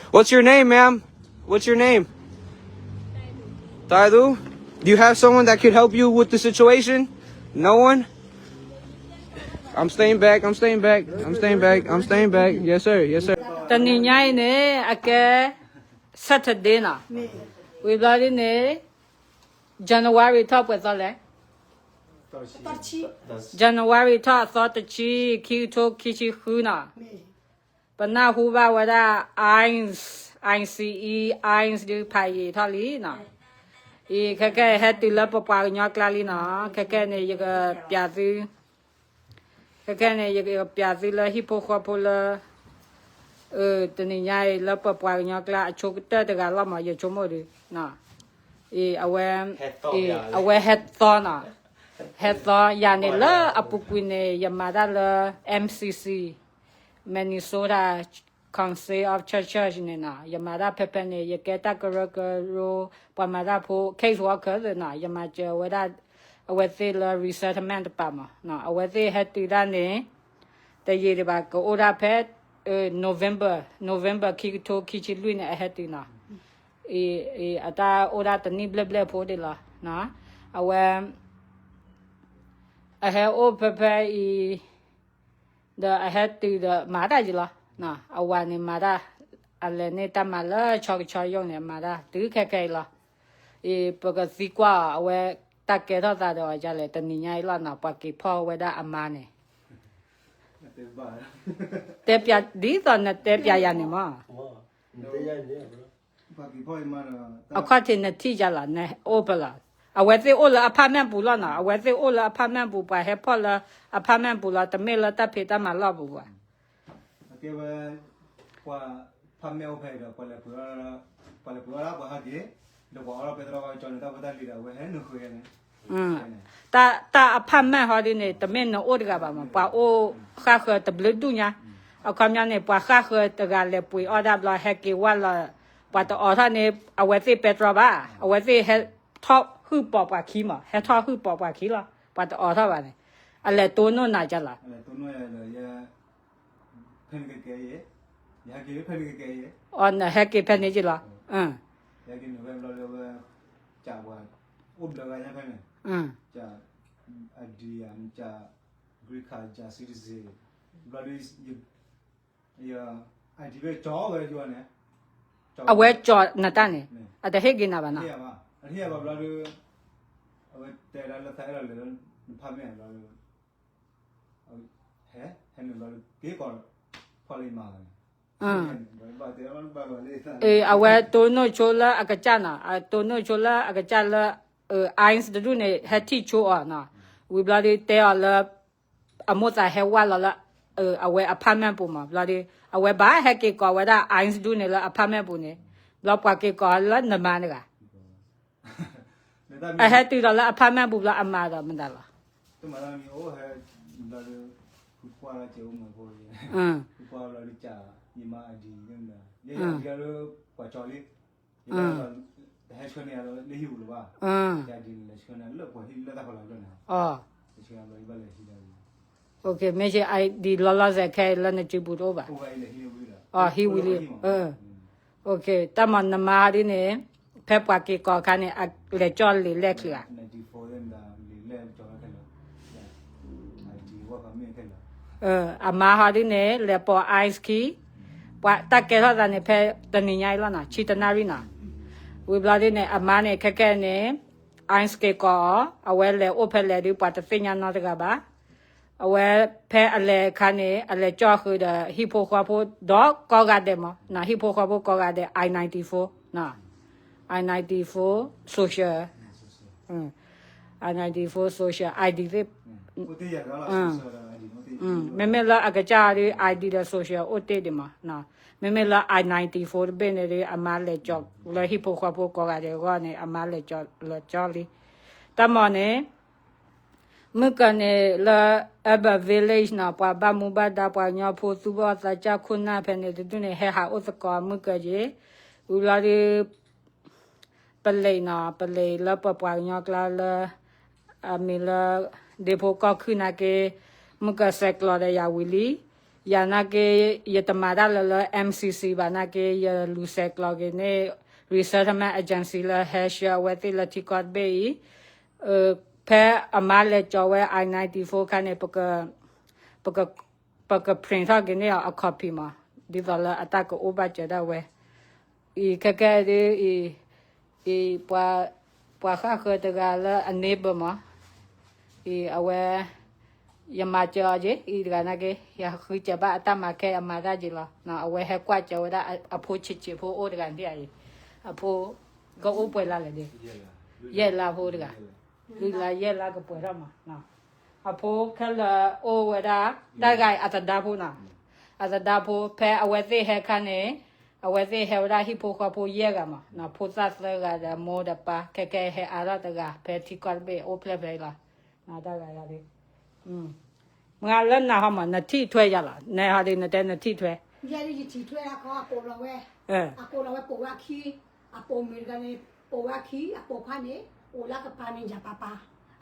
What's your name, ma'am? What's your name? Taidu? Do you have someone that could help you with the situation? No one? I'm staying back. I'm staying back. I'm staying back. I'm staying back. Yes, sir. Yes, sir. တနံၤညါအံၤန့ၣ် အကဲ Saturday နီၤ. ဝံၤဘျီဒ်န့ၣ် January ထီၣ်ပှဲၤသီလဲၣ်. January ထီၣ်အသီတဆံ ခံကထိခံဆံဃုနီၤ. ပနၢ်ဟူဘၣ်ဝဲဒၣ် ICE, ICE, ICE ဒုးဖးယံာ်ထီၣ်လံနီၤ. အံၤခဲကဲဟဲတုၤလၢပပှၤကညီကျါလံနီၤ. ခဲကဲန့ၣ် ယကပျးသု ခဲကဲန့ၣ် ယကပျးသုလၢဟံၣ်ဖိဃီဖိလၢ တနံၤညါအံၤလၢပပှၤကညီကျါအဆိကတၢၢ်တဂၤလီၤမး ယဆိကမိၣ်ဒုး အံၤ အဝဲ အံၤ အဝဲဟဲသီနီၤ. ဟဲသီယၤန့ၣ်လၢအပူၤကွံာ်န့ၣ် ယမၤတၢ်လၢ MCC, Minnesota Council of Churches န့ၣ်နီၤ. ယမၤတၢ်ဖဲဖဲန့ၣ် ယကဲတၢ်ကရၢကရိ ပှၤမၤတၢ်ဖိ case worker သ့ၣ်နီၤ. ယမၤစၢၤဝဲဒၣ် အဝဲသ့ၣ်လၢ resettlement တပၤမးနီၤ. အဝဲသ့ၣ်ဟဲတုၤဒၣ်န့ၣ် တယံာ်ဒံးဘၣ် ကအိၣ်ဒၣ်ဖဲ November, November ခံကထိခံဆံလွံၢ်န့ၣ် အဟဲတုၤနီၤ. အံၤ အတၢ်အိၣ်ဒၣ်တနံၣ်ဘျဲၣ်ဘျဲၣ်ဖိဒံးလီၤ. အဝဲ အဟဲအိၣ်ဖဲဖဲအံၤ ဒီးအဟဲတုၤဒီးမၤတၢ်ယံၤလီၤ. အဝၤန့ၣ်မၤတၢ် အလဲၤန့ၢ်တၢ်မၤလၢဆီကဆီယိာ်န့ၣ် မၤတၢ်တုၤခဲခဲအံၤလီၤ. အံၤ ပကသံကွၢ်အီၤ အဝဲတၢ်ကဲထီၣ်သးဒီးအီၤဒ်လဲၣ် တနံၤညါအံၤလီၤနီၤ. ပှၤက့ၤဖီၣ်ဝဲဒၣ်အမါန့ၣ် တဲပျး ဒ်သိးနတဲပျးယၤန့ၣ်မး အခီၣ်ထံးနထံၣ်ယၤလီၤ နအိၣ်ဖဲလီၤ. အဝဲသ့ၣ်အိၣ်လၢ apartment ပူၤလီၤနီၤ. အဝဲသ့ၣ်အိၣ်လၢ apartment ပူၤ ပှၤဟဲဖီၣ်လၢ apartment ပူၤလီၤ. တမ့ၢ်လၢတၢ်ဖံးတၢ်မၤလီၢ်ပူၤဘၣ်. အကဲဝဲ ပှၤ apartment အိၣ်ဖဲဒီး ပှၤလဲၤပှ့ၤအီၣ် ပှၤလဲၤပှ့ၤအီၣ်ဒၣ်ပှၤဟးက့ၤ ဒီးပှၤအီၣ်လီၤပဲတြီကီကၠီန့ၣ် တၢ်ဖိတၢ်လံၤဒီး အဝဲဟဲနုာ်ဃုာ်န့ၣ် တၢ် တၢ် apartment ဟီဒ်န့ၣ် တမ့ၢ်နအိၣ်တဂၤဘၣ်မး ပှၤအိၣ်ဃၣ်ဃၢၤတဘျုးဒူၣ်ညါ. အခီပညီန့ၣ် ပှၤဃၣ်ဃၢၤတဂၤလဲၤပှ့ၤအီၣ်ဒၣ်ဘျီ ဟဲက့ၤဝၢ်လီၤ ပှၤတအိးထီၣ်န့ၣ် အဝဲသ့ၣ်ပဲတြီဘၣ် အဝဲသ့ၣ်ဟဲထီၣ်ဟုၣ်ပိာ်ပှၤခံမး ဟဲထီၣ်ဟုၣ်ပိာ်ပှၤခံလီၤ ပှၤတအိးထီၣ်ဘၣ်န့ၣ် အလဲၤတိၢ်နီၣ်နၤကလီၤ ဖဲနကကဲအံၤ ယဟဲက့ၤဖဲနကကဲအံၤ အီၤနဟဲက့ၤဖဲန့ၣ်ကလီၤ ယဟဲက့ၤနုာ်ဖဲဘျီဒီးဝဲ ကးပှၤ အိၣ်ဘျၢဂၤညါဖဲန့ၣ် ကး ID ယၤ ကး green card ကး citizen ဘျီဒီး ယ ID ဖဲကၠီဝဲယၤန့ၣ် အဝဲကၠီနတၢ်န့ၣ် အတဟ့ၣ်က့ၤနၤဘၣ်နီၤ အတဟ့ၣ်ယၤဘၣ် အဝဲတဲဒၣ်လၢသးအဲၣ်ဒိးလဲၤလၢန apartment ဘျီဒီး ဟဲ ဟဲနုာ်ဘျီဒီး က့ၤကီး ဖီၣ်လၢယမါန့ၣ် အဝဲတိၢ်နီၣ်ဆိလၢအကစၢ်နီၤ တိၢ်နီၣ်ဆိလၢအကစၢ်လၢ ICE တဒူၣ်န့ၣ် ဟဲထံၣ်ဆိအီၤနီၤ ဝံၤဘျီဒီးတဲအီၤလၢ အမိၣ်သးဟဲဝၢ်လီၤလၢ အဝဲ apartment ပူၤမး ဘျီဒီး အဝဲဘၣ်ဟဲက့ၤကီးဝဲဒၣ် ICE တဒူၣ်န့ၣ်လၢ apartment ပူၤန့ၣ် ဘျီပှၤက့ၤကီးလၢနမါတဂၤ အဟဲတုၤဒီးလၢ apartment ပူၤဘျီအမါဒီးမတၤလီၤ မ့ၢ် ID လီၤလီၤဆဲးခဲအံၤလၢနစုပူၤတအိၣ်ဘၣ် ဟံးဝံၤလံ တၢ်မၤနမါဒ်န့ၣ် ဖဲပှၤက့ၤကီးအခါန့ၣ် အလဲၤကၠီၣ်လံာ်လဲၢ်ချံဧါ အမါဟီဒ်န့ၣ် လဲၤပိာ် ICE ခံ ပှၤတၢ်ကဲထီၣ်သးန့ၣ် ဖဲတနံၤညါအံၤလီၤနီၤ ဆံတနၣ်ရံၣ်နီၤ ဝံၤဘျီဒ်န့ၣ် အမါန့ၣ် ခဲကဲန့ၣ် ICE က့ၤကီးအီၤ အဝဲလဲၤအိၣ်ဖဲလဲၣ်ဒုး ပှၤတသ့ၣ်ညါနီတဂၤဘၣ် အဝဲဖဲအလဲၤအခါန့ၣ် အလဲၤကၠီၣ်ဃုာ်ဒီးဟံၣ်ဖိဃီဖိဒီးကိးဂၤဒဲးမး ဟံၣ်ဖိဃီဖိကိးဂၤဒဲး I ninety-four, I ninety-four social, I ninety-four social ID သ့ၣ် မ့မ့ၢ်လၢအကစၢ်ဒုး ID ဒီး social အိၣ်တ့ၢ်ဒံးမး မ့မ့ၢ်လၢ I ninety-four တဘ့ၣ်န့ၣ်ဒုး အမါလဲၤကၠီၣ်လၢဟံၣ်ဖိဃီဖိကိးဂၤဒဲးအဂီၢ်န့ၣ် အမါလဲၤကၠီၣ်လီၤကၠီလံ တၢ်မၤန့ၣ် မုၢ်ကၢၤန့ၣ်လၢ urban village နီၤ ပှၤဘၣ်မူဘၣ်ဒါ ပှၤကညီဖိသူၣ်ဘီၣ်သးစၢ်ခိၣ်နၢ်ဖဲန့ၣ်တဒူၣ်န့ၣ် ဟဲဟးအိၣ်သကိးမုၢ်ကၢၤက့ၤ ဝံၤဘျီဒုး ပလံးနီၤ ပလံးလၢပပှၤကညီကျါလၢ အမံၤလၢ ဒ့ဖိကီၢ်ခုၣ်နာ်က့ မုၢ်ကၢၤဆဲးကျိးဒီးယၤဝံၤလံ ယၤနာ်က့ ယတမၤတၢ်လၢလၢ M C C ဘၣ်နာ်က့ ယလူၤဆဲးကျိးက့ၤန့ၣ် Resettlement Agency လၢဟဲဆှၢအဝဲသ့ၣ်လၢထံကီၢ်တဘ့ၣ်အံၤ ဖဲအမါလဲၤကၠီၤဝဲ I ninety-four ခါန့ၣ် ပက ပက ပက print ထီၣ်က့ၤန့ၢ်အီၤအ copy မး, ဒ်သိးလၢအတၢ်ကအိၣ်ဘၣ်စၢၤဒၣ်ဝဲ အံၤခဲကဲဒ်အံၤ, အံၤ ပှၤဃၣ်ဃၢၤတဂၤလၢအ neighbor မး, အံၤအဝဲ ယမၤစၢၤအီၤက့ၤ အံၤတဂၤနာ်က့ ယဃုစၢၤဘၣ်အတၢ်မၤခဲအမၤတၢ်က့ၤလီၤ. အဝဲဟဲကွၢ်စၢၤဝဲဒၣ်အဖိဆံးဆံးဖိအိၣ်တဂၤန့ၣ်အံၤ, အဖိ ကအိၣ်ပှဲၤလါလဲၣ်ဒီး ယဲၢ်လါဖိတဂၤ, လွံၢ်လါယဲၢ်လါကပှဲၤထီၣ်မး, အဖိခဲလၢာ်အိၣ်ဝဲဒၣ် တၢ်ဂၤအံၤအသဒါဖိနီၤ, အသဒါဖိ ဖဲအဝဲသ့ၣ်ဟဲခါန့ၣ် အဝဲသ့ၣ်ဟဲဝဲဒၣ်ဟံၣ်ဖိဃီဖိယဲၢ်ဂၤမး, ဖိသၣ်သၢဂၤဒီးမိၢ်ဒီးပၢ် ခဲကဲဟဲအါထီၣ်တဂၤ ဖဲထံကီၢ်တဘ့ၣ်အိၣ်ဖျဲၣ်ဖဲအံၤလီၤ. တၢ်ဂၤအံၤ မ့ၢ်လၢနၤဟီမး နထံၣ်ထွဲယၤလီၤ, နဟီဒ်နတဲနထံၣ်ထွဲ, ယဲဒ်ယထံၣ်ထွဲလၢခီ အကိးလီၤဝဲ, အကိးလီၤဝဲပိာ်ဝဲခံ, အပိာ်မုၣ်တဂၤန့ၣ် ပိာ်ဝဲခံ, အပိာ်ခွါန့ၣ် အိၣ်လၢကပၤန့ၣ်ယၤပၤပၤ,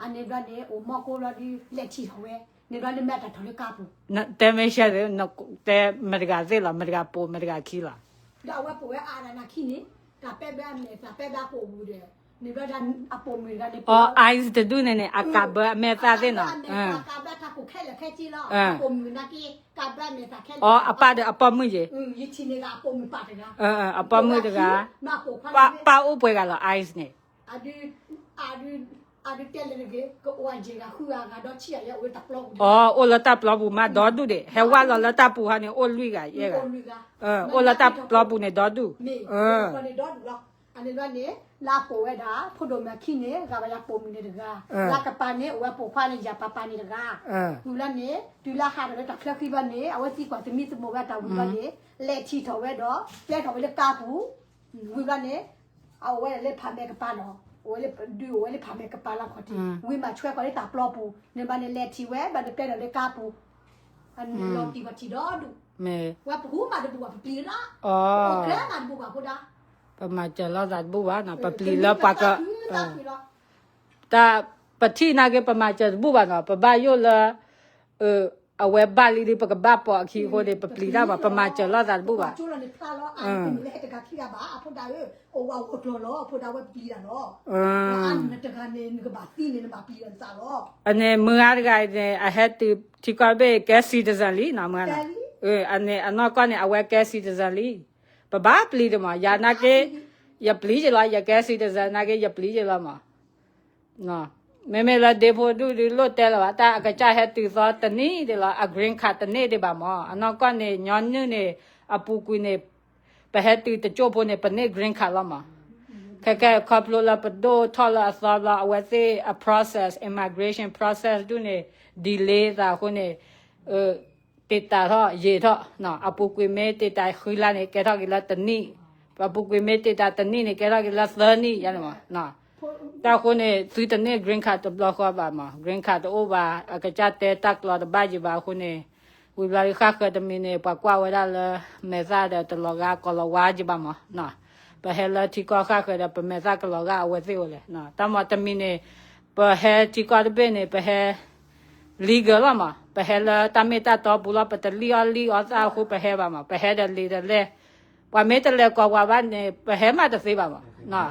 အန့ၣ်ဘျီန့ၣ် အိၣ်မီၢ်ကိၢ်လီၤဒ်လဲၤထံၣ်ထီၣ်ဝဲ, န့ၣ်ဘျီန့ၣ်မ့ၢ်တၢ်ထီၣ်လၢကါပူၤ, တဲမ့ၢ်ရှဲ, တဲမတၤတဂၤသ့ၣ်လီၤ, မတၤတဂၤပိာ်မတၤတဂၤခံလီၤ. ဒီးအဝဲပိာ်ဝဲအါဒၣ်နၤခံန့ၣ်, တၢ်ပဲဘၢအမဲာ်သၣ်ပဲဘၢပိာ်ပူၤဒီး, န့ၣ်ဘျီဒၣ်အပိာ်မုၣ်တဂၤန့ၣ်, အီ ice တဒူၣ်န့ၣ်န့ၣ် အကးဘၢအမဲာ်သၣ်သ့ၣ်နီၤ, ကးဘၢတၢ်ကိးခဲလၢာ်ခဲဆ့လီၤ, အပိာ်မုၣ်နာ်က့, ကးဘၢအမဲာ်သၣ်ခဲလၢာ်, အီ အပၢ်ဒီးအပိာ်မုၣ်ယ့ၢ်, ယထံၣ်န့ၣ်ဂၤအပိာ်မုၣ်ပၢ်တဂၤ, အပိာ်မုၣ်တဂၤ, ပၢ်အိၣ်ပှဲၤဂၤလီၤ ice န့ၣ် အဒုးတဲလဲၣ်တဂ့ၤ, ကအိၣ်အယဲၢ်ဂၤဃုဂၤဂၤဒီးဆံးဂၤယဲၢ်အိၣ်လၢတၢ်ပျီပူၤ, အအိၣ်လၢတၢ်ပျီပူၤမးဒီဒူၣ်ဒံး, ဟဲဝဲလီၤလၢတၢ်ပူၤဟီန့ၣ် အိၣ်လွံၢ်ဂၤယဲၢ်ဂၤ, အိၣ်လၢတၢ်ပျီပူၤန့ၣ်ဒီဒူၣ်, အန့ၣ်ဘျီန့ၣ် လၢအပိာ်ဝဲဒၣ် ဖိဒိၣ်မးခံန့ၣ် ဂၤဘၣ်ယၤပိာ်မုၣ်န့ၣ်တဂၤ, လၢကပၤန့ၣ် အိၣ်ဝဲပိာ်ခွါန့ၣ် ယၤပၤပၤန့ၣ်တဂၤ, ဝံၤလီၤန့ၣ် တုၤလၢဟးထီၣ်လၢတၢ်ချၢဃံဘျီန့ၣ် အဝဲသံကွၢ်သမံသမိးဝဲတၢ်ဝံၤဘျီန့ၣ် လဲၤထံၣ်ထီၣ်ဝဲဒီး ပျဲထီၣ်ဝဲလၢကါပူၤ, ဝံၤဘျီန့ၣ် အအိၣ်ဝဲဒၣ်လၢဖးမဲာ်ကပၤနီၤ, အဝဲဒုးအိၣ်ဝဲလၢဖးမဲာ်ကပၤလီၤခီၣ်ထံး, ဝံၤမးဆွဲဃီၤလၢတၢ်ပျီပူၤ, န့ၣ်ဘျီန့ၣ် လဲၤထံၣ်ဝဲ ဘျီန့ၣ်ပျဲထီၣ်လၢကါပူၤ, အန့ၣ်လီၤတံၢ်ပှၤထံၣ်ဒီဒူၣ်, ဝဲပဟူမးတဘူၣ်ဘၣ်ပပျံၤလီၤ, ပကျဲမးတဘူၣ်ဘၣ်ဖိဒါ, ပမၤစၢၤလိာ်သးတဘူၣ်ဘၣ်နီၤ, ပပျံၤလၢပှၤက တၢ် ပထံၣ်နာ်က့ ပမၤစၢၤတဘူၣ်ဘၣ်နီၤ, ပဘၣ်ယိၣ်လၢ အဝဲဘၣ်လံဒီးပကဘၣ်ပိာ်အခံအဃိန့ၣ် ပပျံၤတၢ်ဘၣ်, ပမၤစၢၤလိာ်သးတဘူၣ်ဘၣ်, အန့ၣ်မုၢ်ဂၤတဂၤအံၤန့ၣ် အဟဲတုၤထံကီၢ်တဘ့ၣ်ကဲ citizen လံနီၤ, မုၢ်ဂၤနီၤ, အန့ၣ်အနီၢ်ကီၢ်န့ၣ် အဝဲကဲ citizen လံ, ပဘၣ်ပျံၤဒံးမး, ယၤနာ်က့ ယပျံၤက့ၤလီၤ, ယကဲ citizen နာ်က့ ယပျံၤက့ၤလီၤမး မ့မ့ၢ်လၢဒ့ဖိဒူၣ်ဒုးလိၣ်တဲလၢၤဘၣ်, တၢ်အကစၢ်ဟဲတုၤသီတနံၣ်ဒံးလီၤ, အ green card တန့ၢ်ဒံးဘၣ်မး, အနီၢ်ကီၢ်န့ၣ် ညီနုၢ်န့ၣ် အပူၤကွံာ်န့ၣ် ပဟဲတုၤတကၠိၢ်ဖိန့ၣ် ပန့ၢ် green card လီၤမး, ခဲကဲခီဖျိလၢပဒိၣ်ထီၣ်လၢအသီဘျီ အဝဲသ့ၣ်အ process, immigration process ဒူၣ်န့ၣ် delay သးအဃိန့ၣ် တ့ၢ်တၢ်ထီၣ်ယံာ်ထီၣ်, အပူၤကွံာ်မ့ၢ်တ့ၢ်တၢ်ဃံလါန့ၣ် ကဲထီၣ်က့ၤလၢတနံၣ်, အပူၤကွံာ်မ့ၢ်တ့ၢ်တၢ်တနံၣ်န့ၣ် ကဲထီၣ်က့ၤလၢသၢနံၣ်ယါန့ၣ်မး, တၢ်အဃိန့ၣ် သုတန့ၢ် green card တဘျီဃီဘၣ်မး, green card တအိၣ်ဘၣ်, အကစၢ်တဲတၢ်ကျီတဘၣ်ယံၤဘၣ်အဃိန့ၣ်, ဝံၤဘျီဒုးဃၣ်ဃၢၤတမံၤန့ၣ် ပှၤကွၢ်ဝဲဒၣ်လၢ မဲာ်သၣ်ဒီးတလီၤဂာ်ကီၤလီၤဝါယံၤဘၣ်မး, ပဟဲလၢထံကီၢ်ဃၣ်ဃၢၤဒီး ပမဲာ်သၣ်ကလီၤဂာ်အဝဲသ့ၣ်အိၣ်လဲၣ်, တၢ်မၤတမံၤန့ၣ် ပဟဲထံကီၢ်တဘ့ၣ်န့ၣ် ပဟဲ legal လီၤမး, ပဟဲလၢတၢ်မ့ၢ်တၢ်တီပူၤလီၤ, ပတလံၣ်အီၣ်လံၣ်အီသၣ်အဃိပဟဲဘၣ်မး, ပဟဲဒီးလံာ်ဒီးလဲၢ်, ပှၤမ့ၢ်တလဲၤကွၢ်ပှၤဘၣ်န့ၣ် ပဟဲမးတသ့ဘၣ်မး,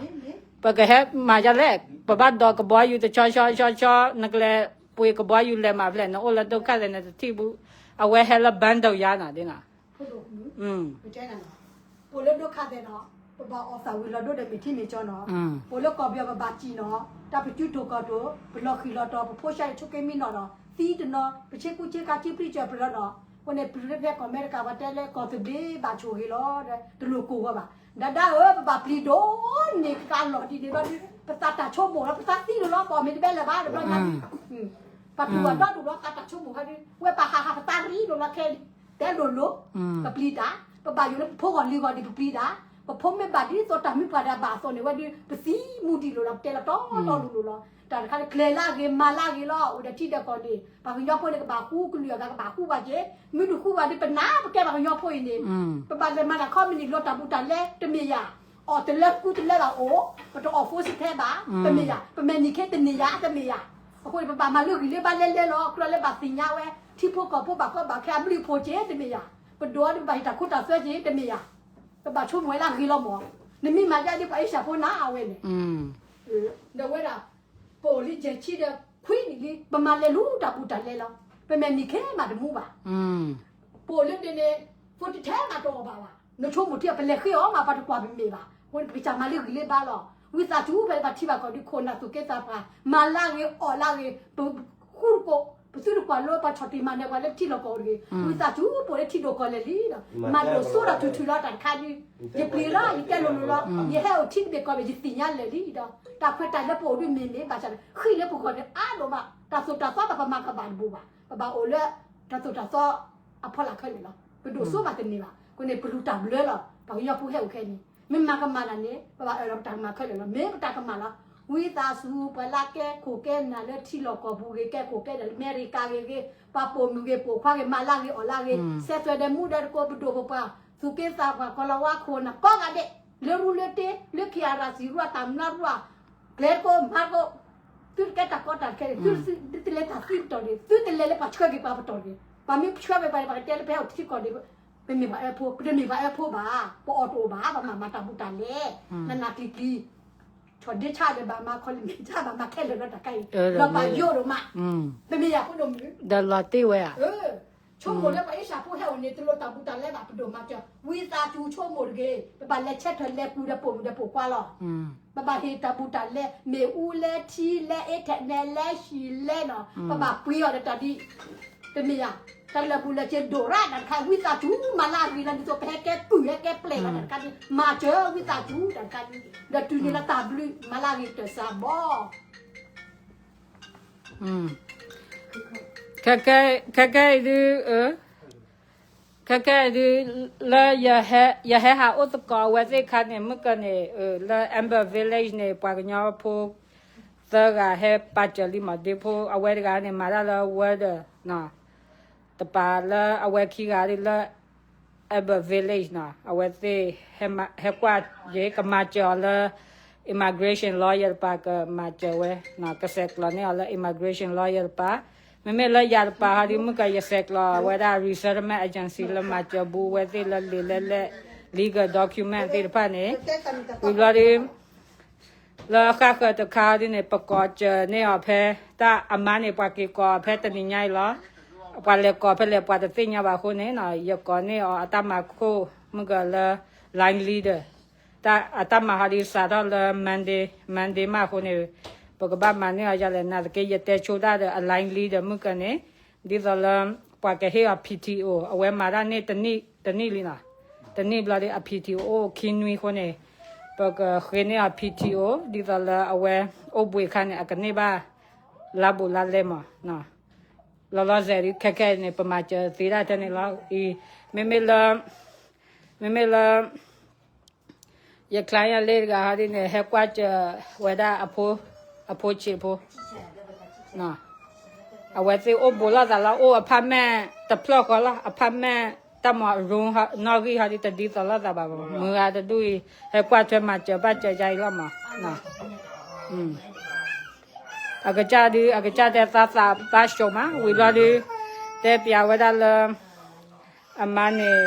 ပကဟဲမၤဒ်လဲၣ်, ပဘၣ်ဒိးကဘီယူၤတဆီဆီဆီဆီ, နကလဲၤပှ့ၤကဘီယူၤလဲၤမးဖျဲၣ်, နအိၣ်လၢဒိၣ်ခါသဲးနတထံၣ်ဘူး, အဝဲဟဲလၢ bundle ယါနီၤဒ်နီၤ ပလၢဒိၣ်ခါသဲးနီၤ, ပဘၣ်အီၣ်သးဝံၤလီၤဒိၣ်ဒီးမ့ၢ်ထံမ့ၢ်ကၠီနီၤ, ပလၢကီၢ်ပယီၤပဘၣ်စံၣ်နီၤ, တၢ်ပစုတိာ်ကီၢ်တိာ်, ပလီၤဃံၤလီၤတီၤ, ပဖိဆါဆိးက့မံနီၤနီၤ, သံတနီၤ, ပဆ့ကူဆ့ကၤဆ့ပျံၢ်စၢၤပလီၤနီၤ, အဃိန့ၣ် ပဖဲကီၢ်အမဲရကၤပှၤတဲလၢကီၢ်သဘျ့ဘၣ်ဆိၣ်ဂ့ၤလီၤ, တလိၣ်ကိၢ်ဂီၤဘၣ်, ဒၣ်ဒၣ်ဧၢ ပဘၣ်ပျံၤဒိၣ်န့ၢ်ကလီၢ်ဒ်န့ၣ်ဘျီဒုး ပသးတၢ်ဆိကမိၣ်လီၤ, ပသးသံလိာ်လီၤ, ပအီၣ်မ့ၤတဘဲလၢၤဘၣ်တဘျီညါဒုး, ပှၤတူၢ်ဘၣ်ဒီဒူၣ်လီၤ သးတၢ်ဆိကမိၣ်ဟဲဒုး, ဝဲပှၤဟးဟးပသးရံဒိၣ်လီၤခဲ တဲလိၤလိၤ, ပပျံၤတၢ်, ပဘၣ်ယိၣ်လၢပဖိဂီၢ်လံၤဂီၢ်ဒ်ပပျံၤတၢ်, ပဖိမ့ၢ်ဘၣ်ဒ်သိးတၢ်မုၢ်ပှၢ်ဒီးဘၣ်အသိးန့ၣ် ဝဲဒုး ပသံမူဒံးလိၤလီၤ, ပတဲလီၤတီတီလိၤလိၤလီၤ, တၢ်တခါန့ၣ် ကျဲၤလၢအဂ့ၤ မၤလၢအဂ့ၤလီၤ, အိၣ်ဒီးထံဒီးကီၢ်န့ၣ် ပှၤကညီဖိန့ၣ် ကဘၣ်ဃူကလုာ်အဂၤ ကဘၣ်ဃူဘၣ်က့ၤ, မ့ၢ်တဃူဘၣ်ဒုး ပနာ်ပကဲပှၤကညီဖိအံၤန့ၣ်, ပဘၣ်လဲၤမၤတၢ်ခီမနံၣ် လီၤတၢ်ဘူးတၢ်လဲတမ့ၢ်ယၤ, အီၣ်တလၢကူတလၢဘၣ်အိၣ်, ပတအီၣ်ဖိစ့ထဲဘၣ်, တမ့ၢ်ယၤ, ပမဲာ်နံၤခဲတန့ၢ်ယၤ တမ့ၢ်ယၤ, အဃိန့ၣ် ပဘၣ်မၤလၢဂံၢ်လၢဘါလဲလဲလီၤ, ကြၢးလၢဘၣ်သ့ၣ်ညါဝဲ ထံဖိကီၢ်ဖိဘၣ်ကီဘၣ်ခဲအဘျုးအဖှိၣ်က့ၤတမ့ၢ်ယၤ, ပဒိးအီၤဒီးပဘၣ်ဟ့ၣ်တၢ်ခိတၢ်သွဲက့ၤတမ့ၢ်ယၤ, ပဘၣ်ဆိကမိၣ်ဝဲလၢအဂ့ၤလီၤမၢ်, နမ့ၢ်မၤဒ်ဒ်ပှၤအ့ၡၢၣ်ဖိနၤအဝဲန့ၣ်, ဒီးဝဲဒၣ် ပအိၣ်လံယဲၢ်ဆံဒီးခွံနံၣ်လံ ပမၤလဲၤလူၤတၢ်ဘူးတၢ်လဲလီၤ, ပမဲာ်နံၤခဲမးတမူဘၣ် ပအိၣ်လၢန့ၣ်န့ၣ် ဖိတထဲမးတအီၣ်ဘၣ်ဘၣ်, နဆိကမိၣ်ထံပလဲၤဃ့အီၤမး ပှၤတကွၢ်ပမဲာ်ဘၣ်, ပကစၢ်မၤလၢဂံၢ်လၢဘါလီၤ, ဝံသးစူၤဖဲပှၤထံဘၣ်ကီၢ်ဒုးခိၣ်နၢ်သူၣ်က့သးပှၢ် မၤလၢဂ့ၤအီၣ်လၢဂ့ၤ, ပဃူတကိး ပသုတကွၢ်လိပှၤဆီၣ်တံၢ်မၤနၢၤပှၤလၢထံလီၢ်ကီၢ်တဂ့ၤ, ဝံသးစူၤပအိၣ်လၢထံဒိၣ်ကီၢ်လဲၢ်လံဒီး မၤဒိၣ်စိဒီးထူၣ်ထူၣ်လီၤတၢ်တခါဒုး, ယပျံၤလီၤ ယတဲလိၤလိၤလီၤ, ယဟဲအိၣ်ထံတဘ့ၣ်ကီၢ်ဘ့ၣ် ယသ့ၣ်ညါလၢာ်လံဒီး တၢ်ခွဲးတၢ်ယာ်လၢပအိၣ်ဒုးမ့ၢ်မ့ၢ်ဘၣ်ဆၣ်ဒီး ဃံလၢပဂီၢ်န့ၣ်အါဒိၣ်မး, တၢ်သိၣ်တၢ်သီဒီးပမၤကဘၣ်တဘိးဘၣ်, ပဘၣ်အိၣ်လၢ တၢ်သိၣ်တၢ်သီ အဖီလာ်ခဲလၢာ်လီၤ, ပဒိၣ်စိမးတန့ၢ်ဘၣ်, အဃိန့ၣ်ပလူၤတၢ်ဘျၢလီၤ, ပှၤကညီဖိဟဲအိၣ်ခဲအံၤန့ၣ် မ့ၢ်မၤကမၣ်တၢ်န့ၣ် ပဘၣ်အၢၣ်လီၤပတၢ်ကမၣ်ခဲလၢာ်လီၤ, မ့ၢ်ပတၢ်ကမၣ်လီၤ, ဝံသးစူၤ ပှၤလၢကဲခိၣ်ကဲနၢ်လၢထံလီၢ်ကီၢ်ပူၤဂ့ၤ ကဲခိၣ်ကဲနၢ်လၢအမဲရကၤဂ့ၤဂ့ၤ, ပှၤပိာ်မုၣ်ဂ့ၤပိာ်ခွါဂ့ၤ မၤလၢဂ့ၤအီၣ်လၢဂ့ၤ, စဲးသွဲၣ်ဒီးမူဒီးတကိး ပဒိၣ်ပပှၢ် သူၣ်က့သးပှၢ် ကီၤလၤဝါခိၣ်နၢ်ကိးဂၤဒဲး, လၢရူလၢတ့ လၢခံအရၣ်စံးရူ အတၢ်မျၢ်ရူ ကျဲတကိးမၤတကိး, သုတကဲတၢ်ကီတၢ်ခဲန့ၣ် သုတလဲၤတၢ်သံပတီၢ်န့ၣ် သုတလဲၤလၢပှၤဆှၢက့ၤပှၤပတီၢ်န့ၣ်, ပှၤမ့ၢ်ဆှၢဝဲပှၤန့ၣ် ပှၤကတဲလၢပဟဲအိၣ်ထံကီၢ်န့ၣ် ပမ့ၢ်ပှၤအၢဖိ ပတမ့ၢ်ပှၤအၢဖိဘၣ်, ပအီၣ်တအိၣ်ဘၣ်, ပမၤမၤတၢ်ဘူးတၢ်လဲ, နးနးကျံၤကျံၤ, ဆီၣ်ဒ့ဆၣ်ဒီးဘၣ်မၤ ခီလ့ၣ်မ့ၢ်ဆၣ်ဘၣ်မၤခဲလၢာ်လၢတၢ်ခါအံၤ, ဒီးပှၤယိၣ်ဒိၣ်မး, ပမ့ၢ်ယၤဖိဒိၣ်မုၣ်, ဒီးလီၤတ့ၢ်ဝဲဧါ ဆိကမိၣ်လၢပှၤအ့ၡၢၣ်ဖိဟဲအိၣ်န့ၣ် တလိၣ်တၢ်ဘူးတၢ်လဲဘၣ် ပဒိၣ်မၤစၢၤ, ဝံသးစူၤဆိကမိၣ်တဂ့ၤ, ပဘၣ်လဲၤဆဲးထၢၣ်လဲၤပူၤဒီးပိာ်မုၣ်ဒီးပိာ်ခွါလီၤ, ပဘၣ်ဟ့ၣ်တၢ်ဘူးတၢ်လဲ မ့ၣ်အူလဲထံလဲအ့ထၣ်နဲလဲဟံၣ်လဲနီၤ, ပဘၣ်ပှ့ၤအီၤဒီးတၢ်ဒ် တမ့ၢ်ယၤ, တၢ်လၢာ်ဘူးလၢာ်စ့ဒိၣ်ရၣ်တၢ်တခါ ဝံသးစူၤမၤလၢအဂ့ၤလီၤ, ဒ်သိးပဟဲကဲကုၢ် ဟဲကဲပျဲၢ်လီၤတၢ်တခါဒ်, မၤစၢၤဝံသးစူၤတၢ်တခါဒ်, ဒီးတုၤန့ၣ်လၢတၢ်ဘျုး မၤလၢအဂ့ၤတၢ်စၢ်ဘီ ခဲကဲအံၤဒုး, ခဲကဲအံၤဒုး, လၢ ယဟဲဟးအိၣ်သကိးအဝဲသ့ၣ်အခါန့ၣ် မုၢ်ကၢန့ၣ် လၢ Amber Village န့ၣ် ပှၤကညီဖိ သၢဂၤဟဲပာ်စၢၤလံမး ဒ့ဖိ အဝဲတဂၤန့ၣ် မၤတၢ်လၢ Word နီၤ, တပာ်လၢအဝဲခံဂၤဒ်လၢ Amber Village နီၤ, အဝဲသ့ၣ် ဟဲကွၢ်ယကမၤစၢၤအီၤလၢ immigration lawyer တပာ် ကမၤစၢၤဝဲ, ကဆဲးကျိးန့ၢ်အီၤလၢ immigration lawyer တပာ်, မ့မ့ၢ်လၢယၤတပာ်ဟီဒ် မုၢ်ကၢ ယဆဲးကျိးဝဲဒၣ် resettlement agency လၢမၤစၢၤဘူးဝဲသ့ၣ်လၢလံာ်လဲၢ် legal document သ့ၣ်တဖၣ်န့ၣ်, ဝံၤဘျီဒုး လၢအဃၣ်ဃၢၤတခါဒ်န့ၣ် ပကိးစၢၤန့ၢ်အီၤဖဲ တၢ်အမါန့ၣ် ပှၤက့ၤကိးအီၤဖဲတနံၤညါအံၤလီၤ, ပှၤလဲၤကိးဖဲလဲၣ် ပှၤတသ့ၣ်ညါဘၣ်အဃိန့ၣ် ယကိးန့ၢ်အီၤအတၢ်မၤခိၣ် မုၢ်ကၢ လၢ line leader အတၢ်မၤဟီဒ်စးထီၣ်လၢ Monday, Monday မးအဃိန့ၣ်, ပကဘၣ်မၤန့ၢ်အီၤယၤလဲၣ် နာ်သက့ ယတဲဆိတၢ်ဒီးအ line leader မုၢ်ကၢန့ၣ်, ဒ်သိးလၢ ပှၤကဟ့ၣ်အီၤ P T O အဝဲမၤတၢ်န့ၢ်တနံၣ်လံနီၤ, တနံၣ်ဘျီဒ်အ P T O အိၣ်ခံနွံအဃိန့ၣ်, ပကဃ့န့ၢ်အီၤ P T O ဒ်သိးလၢအဝဲအိၣ်ဘှံးအခါန့ၣ် အကန့ၢ်ဘၣ် လါဘူးလါလဲမး လီၤလီၤဆဲးဒ်ခဲခဲအံၤန့ၣ် ပမၤစၢၤသ့ဒၣ်ထဲန့ၣ်လီၤ. အံၤ မ့မ့ၢ်လၢ မ့မ့ၢ်လၢ ယ client လၢတဂၤဟီဒ်န့ၣ် ဟဲကွၢ်စၢၤဝဲဒၣ်အဖိဆံးဖိ, အဝဲသ့ၣ်အိၣ်ဘူးလိာ်သးလီၤ, အိၣ် apartment တဖျၢၣ်ဃီလီၤ, apartment တၢ်မၤ room နီၣ်ဂံၢ်ဟီဒ်တဒ်သိးလိာ်သးဘၣ်, မုၢ်ဂၤတဒူၣ်အံၤ ဟဲကွၢ်ထွဲမၤစၢၤဘၣ်စၢၤယါအံၤလီၤမး. အကစၢ်ဒုး အကစၢ်တဲသးသးဘၣ်ဆိးမး ဝံၤဘျီဒုး တဲပျးဝဲဒၣ်လၢ အမါန့ၣ်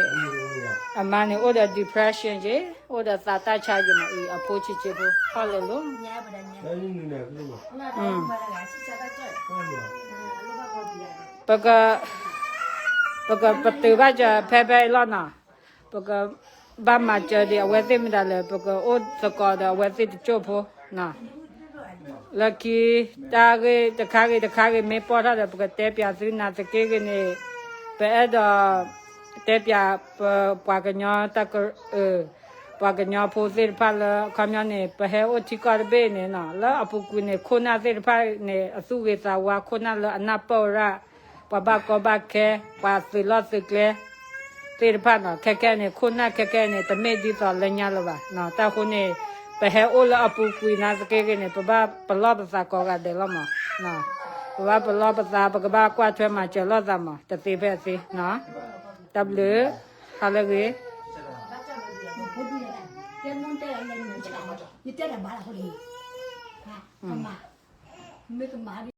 အမါန့ၣ်အိၣ်ဒီး depression က့ၤ အိၣ်ဒီးသးတၢ်ဆါက့ၤမးအံၤ အဖိဆံးဆံးဖိ ဟီၣ်လီၤလီၤ ပက ပကပတုာ်ဘၣ်စၢၤဖဲဖဲအံၤလီၤနီၤ, ပကဘၣ်မၤစၢၤဒံးအဝဲသ့ၣ်မတၤလဲၣ်, ပကအိၣ်သကိးဒီးအဝဲသ့ၣ်တစိၢ်ဖိနီၤ, လၢခံ တၢ်ဂ့ၢ်တခါဂ့ၤတခါဂ့ၤမ့ၢ်ပီၢ်ထီၣ်ဒီး ပကတဲပျးသုနာ်သက့ဂ့ၤန့ၣ်, ပအဲၣ်ဒိး တဲပျးပပှၤကညီတၢ်က ပှၤကညီဖိသ့ၣ်တဖၣ်လၢအခီပညီန့ၣ် ပဟဲအိၣ်ထံကီၢ်တဘ့ၣ်န့ၣ်နီၤ, လၢအပူၤကွံာ်န့ၣ် ခိၣ်နၢ်သ့ၣ်တဖၣ်န့ၣ် အသူၣ်ဂ့ၤသးဝါ ခိၣ်နၢ်လၢအနၢ်ပၢၢ်ဝဲဒၣ် ပှၤဘၣ်ကီဘၣ်ခဲ ပှၤသုးလီၢ်သုးကျဲ သ့ၣ်တဖၣ်နီၤ, ခဲခဲန့ၣ် ခိၣ်နၢ်ခဲခဲန့ၣ် တမ့ၢ်ဒ်သိးလၢညါလၢၤဘၣ်နီၤ, တၢ်ဃိန့ၣ် ပဟဲအိၣ်လၢအပူၤကွံာ်နာ်သက့ဂ့ၤန့ၣ် ပဘၣ်ပလီၢ်ပသးကိးဂၤဒဲးလီၤမး, ပဘၣ်ပလီၢ်ပသး ပကဘၣ်ကွၢ်ထွဲမၤစၢၤလိာ်သးမး တသ့ဖဲအသ့နီၤ, တၢ်ဘျုး ဟါလၢအဂ့ၤ မ့ၢ်ကမၤ